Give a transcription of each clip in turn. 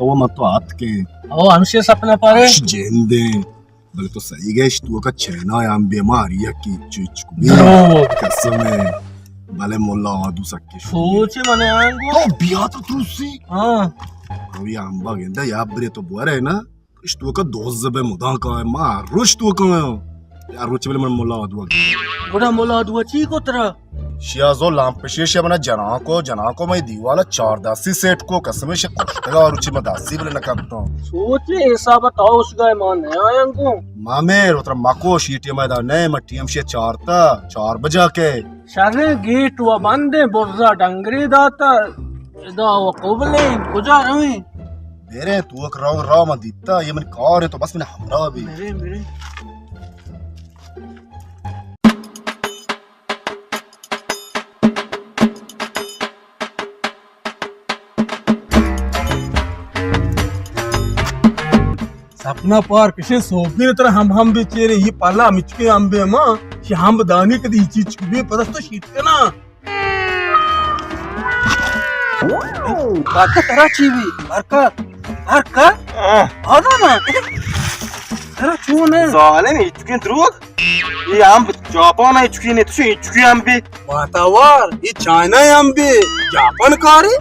او من تو آتکیں۔ او ہمشی سپنا پارے؟ اش جندیں۔ بلے تو صحیح گئے، اش تو کا چینا ہم بیماری ہے کہ چچ کو بھی۔ دروگ۔ قسم ہے۔ بلے مولا آدو سکے شو۔ سوچ من آنگو۔ تو بیا تو تروسی۔ ہاں۔ تو یہ امبا گندا یا برے تو بورے نا۔ اش تو کا دوز بے مدان کا ہے، ما روش تو کا ہے۔ یا روچ بلے من مولا آدو۔ گڑا مولا آدو چی کو ترا؟ شیازو لامپ شیشے منا جناں کو، جناں کو میں دیوالا چار دستی سیٹ کو، قسم شے کشتگا روچی میں دستی بلے نہ کپتوں۔ سوچے حساب تو اس گئے ما نہ آیاں کو۔ مامے رو ترا مکو شیٹی میں دا نہیں، میں ٹیم شے چار تا، چار بجا کے۔ شریں گیٹ و بندیں، برزا ڈنگری داتا، ادا و قبلیں، کجا رویں؟ میرے تو ایک راو راو من دیتا، یہ من کار ہے تو بس من ہمراہ بھی۔ میرے، میرے۔ سپنا پار کشے سوبین ترا ہم ہم بے چیرے، یہ پالا مچکے ہم بے ما، شی ہم دانی کدی چیچ کو بے پدستو شیٹ کنا۔ برکت ترا چی بی؟ برکت؟ برکت؟ آدم؟ ترا چون ہے؟ ظالم، ہچکیں دروگ۔ یہ ہم جاپان ہے، ہچکیں نہیں، تو ہچکیں ہم بی۔ باتاوار، یہ چائنا ہے ہم بی۔ جاپان کاری؟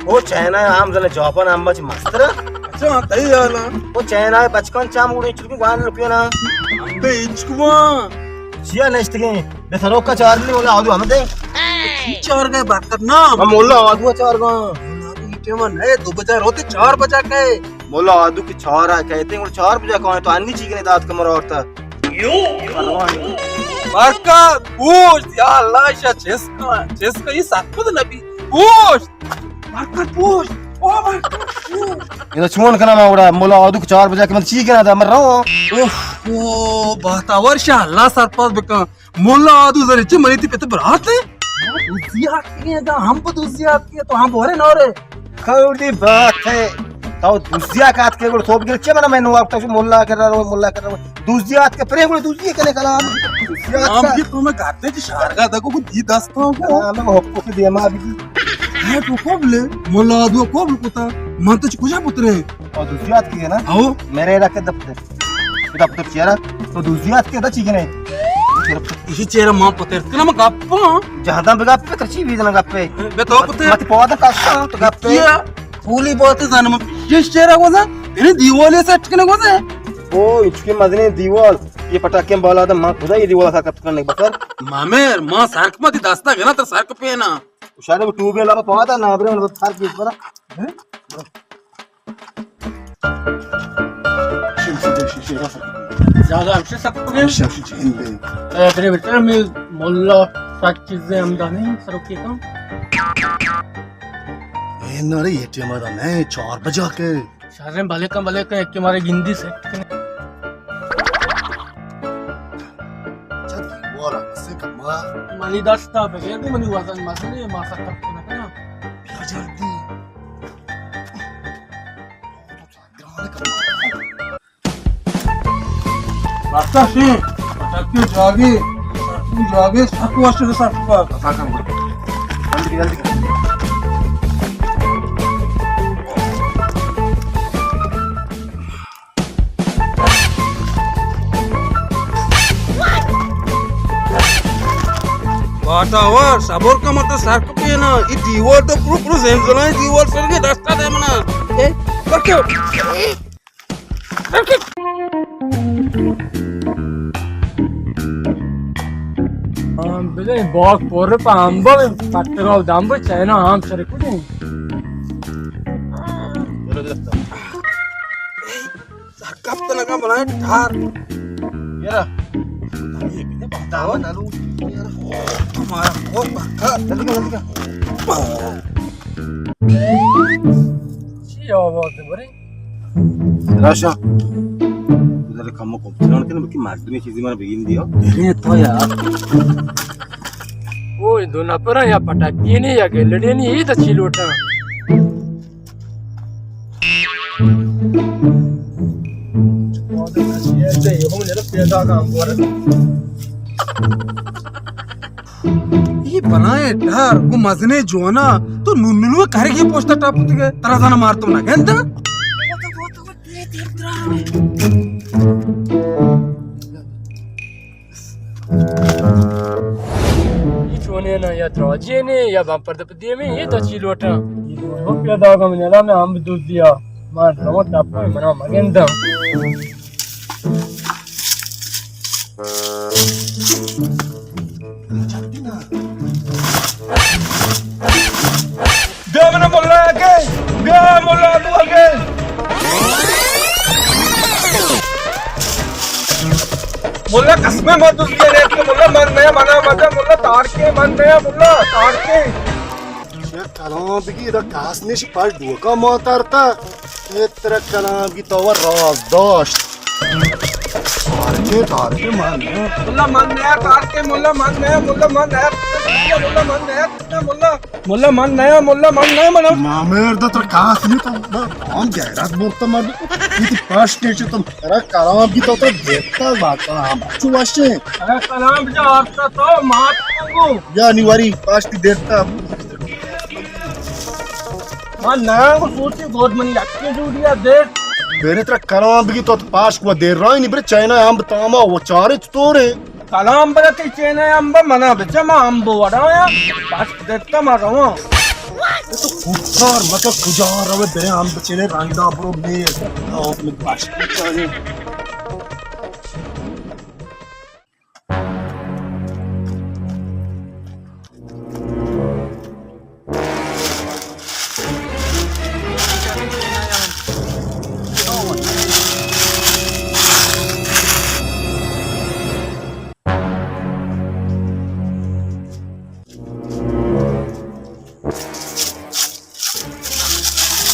او چائنا ہے ہم زنے، جاپان ہم بچ مستر۔ اچھا، تئی حالا۔ او چائنا ہے بچکان چام اڑے ہچکیں گوان لکینا۔ ہم بی ہچکواں۔ چیا نشتگیں؟ بے سروکا چار لی ولا آدو ہم دے۔ چی چار گئے برکت نا؟ ہم مولا آدو چار گا۔ مولا آدو یہ ٹائم نہ ہے، دو بجا روتے چار بجا گئے۔ مولا آدو کی چار آ کہتے ہیں، چار بجا کہاں ہے؟ تو انی چی کنے دات کمر اورتا۔ برکت، پوش، یا اللہ، شا چس کا، چس کا، یہ سخت نبی۔ پوش، برکت، پوش، او برکت، پوش۔ یہ چون کنا ما وڑا، مولا آدو کی چار بجا کہ من چی کنا دا، من رو۔ اوف، او باتاور شا اللہ سرپاس بکن۔ مولا آدو زرے چے منی تی پت برات ہے؟ دوزی آتکی ہے، دا ہم پہ دوزی آتکی ہے، تو ہم بورے نورے۔ کوڑی بات ہے۔ تو دوزی آتکے گڑ تو بگر چے منا میں نو آپ تو مولا کر رہا، مولا کر رہا۔ دوزی آتکے پرے گڑ دوزی کنے کلام۔ دوزی ہم آتکے۔ یہ تو میں گاتے چ شارگا دگو کو دی دستوں کو۔ ہاں، میں ہپ کو دے ما بھی۔ ہے تو کو بلے؟ مولا آدو کو بل کوتا۔ من تو چ کجا پترے؟ او دوزی آتکی ہے نا؟ او۔ میرے علاقے دفتر۔ ادا پتر چیرا، تو دوزی آتکے ادا چی کنے؟ اسی چیرا ما پتر کنا ما گپا۔ جہداں بگپ، تر چی بیدنا گپے؟ بے تو پتر۔ مت پودا کاسا تو گپے۔ کیا؟ پولی بات زانم۔ یہ چیرا گوزا، تیرے دیوالے سیٹ کنے گوزا۔ او، اچ کے مزنے دیوال۔ یہ پٹاکے بالا دا ما خدا یہ دیوال سر کپ کرنے بسر۔ مامر، ما سرک متی دستا گنا تر سرک پینا۔ شاید وہ ٹوبے لا پودا نا برے، سرک اس پر۔ زیادہ ہمشہ سک بگے؟ ہمشہ، ہمشہ چین بے۔ اے، برے بچار، میں مولا سک چیزیں ہم دانے، سروکی کم۔ اے، نہ رے، یہ ٹائم آ رہا نہیں، چار بجا کے۔ شریں بلے کن، بلے کن، ایک مارے گندی سیٹ کنے۔ چل، بورا، سے کما۔ منی دستا بگیر، منی وزن مزنے، ما سک کپ نہ کنا۔ بیا جلدی۔ بستا شی، پٹکی جاگی، پٹکی جاگی، سک واشت سک پا۔ پتا کن گڑ۔ جلدی کن، جلدی کن۔ باتاور، صبر کن، من تو سر کپینا۔ ای دیوال تو پرو پرو زلزلہ، دیوال سر کے دستا دے منا۔ اے، کر کے۔ ہاں، بلے باغ پر پہ امبا پتگا دمب چینا ہم سر کدی۔ سر کپت نہ کن بلائیں ٹھار۔ یارا۔ دعوت نہ لو۔ یارا۔ تمہارا بہت پکا۔ جلدی کر، جلدی کر۔ چی آواز ہے برے؟ راشا۔ ادھر کم کو پتران کن، بلکہ مردمی چیزی مارا بگین دیا۔ ارے تو یار۔ او دو نفر یا پٹاکی نہیں یا گلڑی نہیں، یہ تو چی لوٹا۔ یہ بنائے ڈر کو مزنے جوانا، تو نونو کرگی پوستا ٹاپ تگے، ترا زانا مار تو نہ گندا۔ اے چونیں نا، یا دراجیں نے، یا بمپر دپ دیمیں، اے تو چی لوٹاں؟ اے لوٹاں پیدا گم نلا میں ہم دزیا۔ ما رواں ٹپا منا مگنداں۔ بیا من ملا اگے، بیا ملا تو اگے۔ ملا قسم من تو دیا ریت، ملا من نیا، منا مجا، ملا تارکے من نیا، ملا تارکے۔ کلام بگی، ادا کاس نیش پاش ڈوکا ما ترتا۔ اے ترا کلام بگی تو راز داشت۔ تارکے، تارکے من نیا۔ ملا من نیا، تارکے ملا من نیا، ملا من نیا، ملا من نیا، ملا۔ ملا من نیا، ملا من نیا، ملا۔ مامرد ترا کاس نی تو، ہم غیرت برتا مر۔ اتی پاش نیش تو ترا کلام بگی تو، تو دیتا بات کلام۔ چو وشے۔ اگر کلام جا آرتا تو مات کو۔ یا نی وری پاشتی دیتا۔ من نرانگو سوچی گود منی یکی جوڑیا دے۔ بیرے ترا کلام بگی تو پاش کو دیر رای نی، برے چائنا ہم بتاما و چارے چطورے؟ کلام برے تی چائنا ہم با منا بچا ما ہم بو وڑایا۔ پاش دیتا ما رواں۔ تو کوکار مت کجا روے، برے ہم بچنے رنگا برو میر۔ او میں پاش چانے۔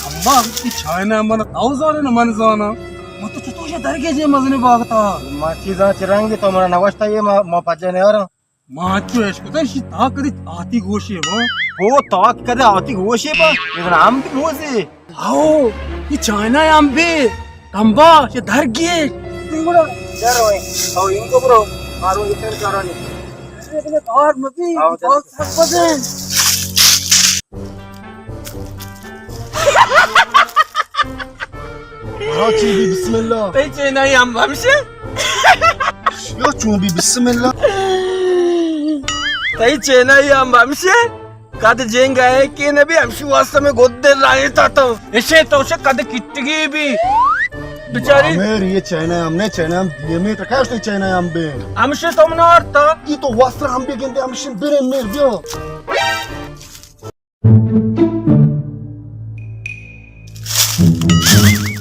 اما، اے چائنا امبا نا تو زانے نا من زاناں۔ ما تو چطور شے درگیجے مزنے باغتا؟ ما چیزاں چہ رنگی تو منا نوشتا، اے ما، ما پجے نیاراں۔ ما انچو اشکتا شی تا کدی آتی گوشے با۔ او تا کدی آتی گوشے با، اے ہم بھی موزے۔ آؤ، اے چائنا ہم بھی، کمبا، چہ درگیج۔ گڑا، چرو، او انگو برو، مارو اتن چارانی۔ اے کار مبی، آؤ، بہت سخت بزن۔ ہاں، چی بی بسم اللہ؟ تئی چینائی ہم ہمشے؟ یا چون بی بسم اللہ؟ تئی چینائی ہم ہمشے؟ کد جنگ ہے کہ نبی ہمشی واسطہ میں گد دے رائے تا تو۔ اشے تو شے کد کٹگی بی۔ بیچاری۔ امیر، یہ چائنا ہم نے، چائنا ہم دیے میں تو کاشتے چائنا ہم بے۔ ہمشے تو منا آرتا۔ یہ تو واسطہ ہم بے گندے، ہمشے برے میر بیو۔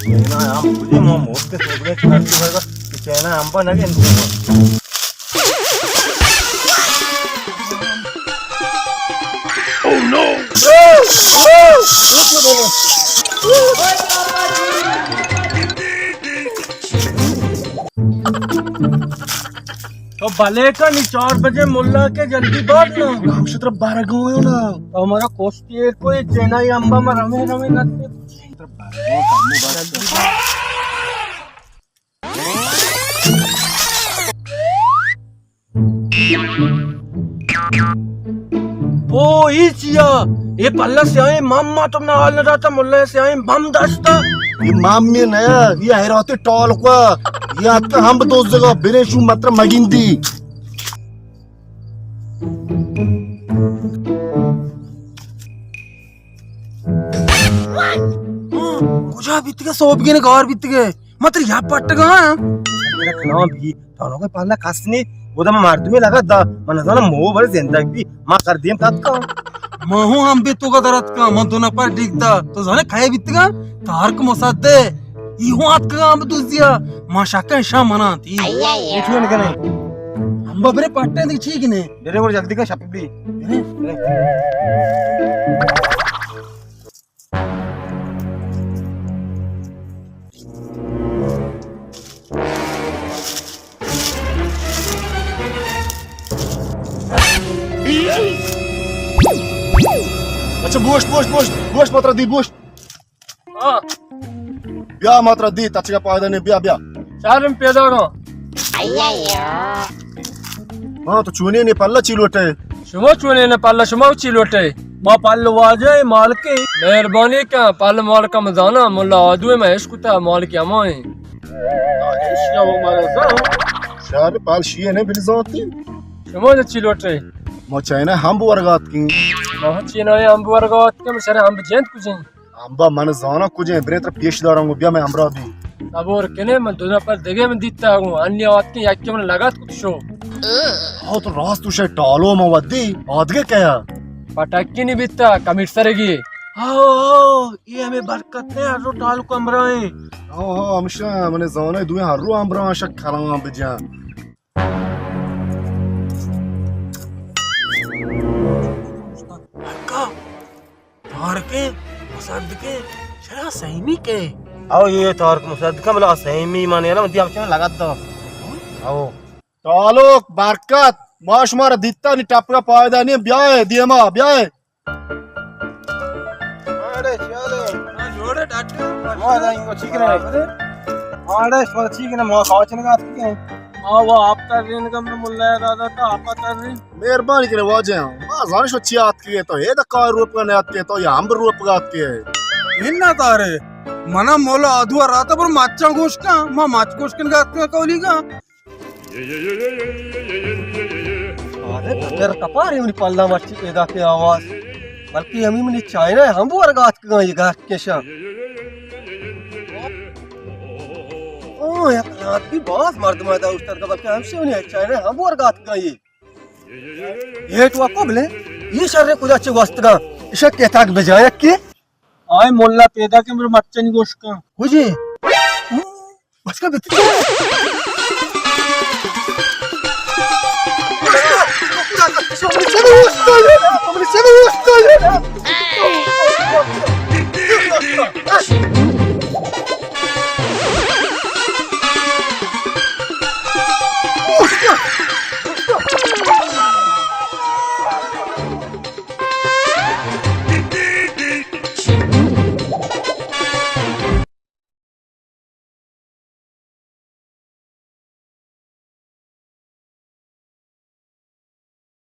چائنا ہم بودی، ما موت کے سوبرے کرتے ہوئے گا کہ چائنا ہم پر نہ گندے۔ تو بلے کن، نی چار بجے ملا کے جلدی باز نا۔ ہم شتر بارگاہ نا۔ تو ہمارا کوشتی ہے کوئی چینائی امبا ما رمے رمے نہ۔ او، ای چیا؟ اے پلہ سیاہیں مم ءَ تو منا حال نہ داتا، ملا سیاہیں مم داشتا۔ اے مم میں نیا، اے حیراتے ٹال کو، اے اتکا ہم دوزگا، برے شو متر مگندی۔ کجا بیتگے؟ سوب گینے گار بیتگے۔ من ترا یا پٹگا ہاں۔ ترا کناں بی، تانو کوئی پالا کس نے، او دا من مردمی لگا دا، من نزانم مو بر زندگ بی، ما کر دیم تتکا۔ ما ہوں ہم بی تو کا درت کا، من دو نفر ڈیک دا، تو زانے کھائے بیتگا، تارک مصدق، ای ہوں آتکا ہم دوزیا، ما شکا شام منا تی۔ اٹھو نکنے۔ ہم ببرے پٹے دی ٹھیک نے۔ برے گڑا جلدی کا شپ بی۔ برے۔ برے۔ اچھا، بوشت، بوشت، بوشت، بوشت، ماترا دی، بوشت۔ ہاں۔ بیا ماترا دی، تچگا پائدہ نے، بیا، بیا۔ چارم پیدا گا۔ ہاں، تو چونے نے پلہ چی لوٹے؟ شما چونے نے پلہ، شما چی لوٹے؟ ما پل واجہ مالکے۔ مہربانی کن، پل مالک ہم زانا، ملا آدوے میں عشق تا، مالک ہمائیں۔ اشیا وہ مارا زا۔ شہر پال شیئے نے بلزاتی۔ شما چی لوٹے؟ ما چائنا ہمب ورگات کی۔ ما چائنا ہمب ورگات کی، شہر ہمب جنت کجیں؟ ہمبا من زانا کجیں، برے تر پیش داراں گو، بیا میں ہمراہ بی۔ صبر کنے، من دو نفر دگے من دیتا گو، انی آتکیں یکی من لگات کت شو۔ ہاں تو راست تو شے ٹالو ما ودی، آدگے کیا؟ پٹکی نی بیتا، کمیٹ سرگی۔ ہاں، ہاں، یہ ہمیں برکت ہے، ہر رو ٹالو کمرہ ہیں۔ ہاں، ہاں، ہمشہ من زانا دوئیں ہر رو ہمراہ شک کلام بجان۔ تارکیں، مصدقیں، شرا سیمی کے؟ او یہ تارک مصدقیں بلا سیمی من یلا مدی ہمچنان لگت دا۔ او۔ تعلق، برکت، ما شما را دیتا نی ٹپگا پائدہ نی، بیائے دیما، بیائے۔ اڑے چلے۔ ہاں، جوڑے ڈاکٹر۔ ما دائیں کو ٹھیک رہے۔ اڑے شما ٹھیک نہ، ما کاچن گات کے۔ ما وہ آپ تر رین گم ملا دادا تا آپ تر رین۔ مہربانی کنے واجہ، ما زانش چی آتکے تو، اے دا کار روپگا نہ آتکے تو، یا ہمب روپگا آتکے۔ انا تارے، منا مولا آدوا راتا پر مچاں گوشکاں، ما مچ گوشکن گا آتکاں کولی گا۔ ارے کتر کپارے منی پلا مرچی پیدا کے آواز، بلکہ ہمیں منی چائنا ہمب ورگا آتکگاں یہ گھر کشاں۔ او، یک رات بھی باز مردم آتا اوشتر کا، بلکہ ہمشی منی چائنا ہمب ورگا آتکگاں یہ۔ یہ تو کو بلے، یہ شر کجا چے وستگا، اشا کتاک بجایا کہ؟ آئے مولا پیدا کے میرے مچن گوشکاں۔ ہو جی۔ بچکا بیتی۔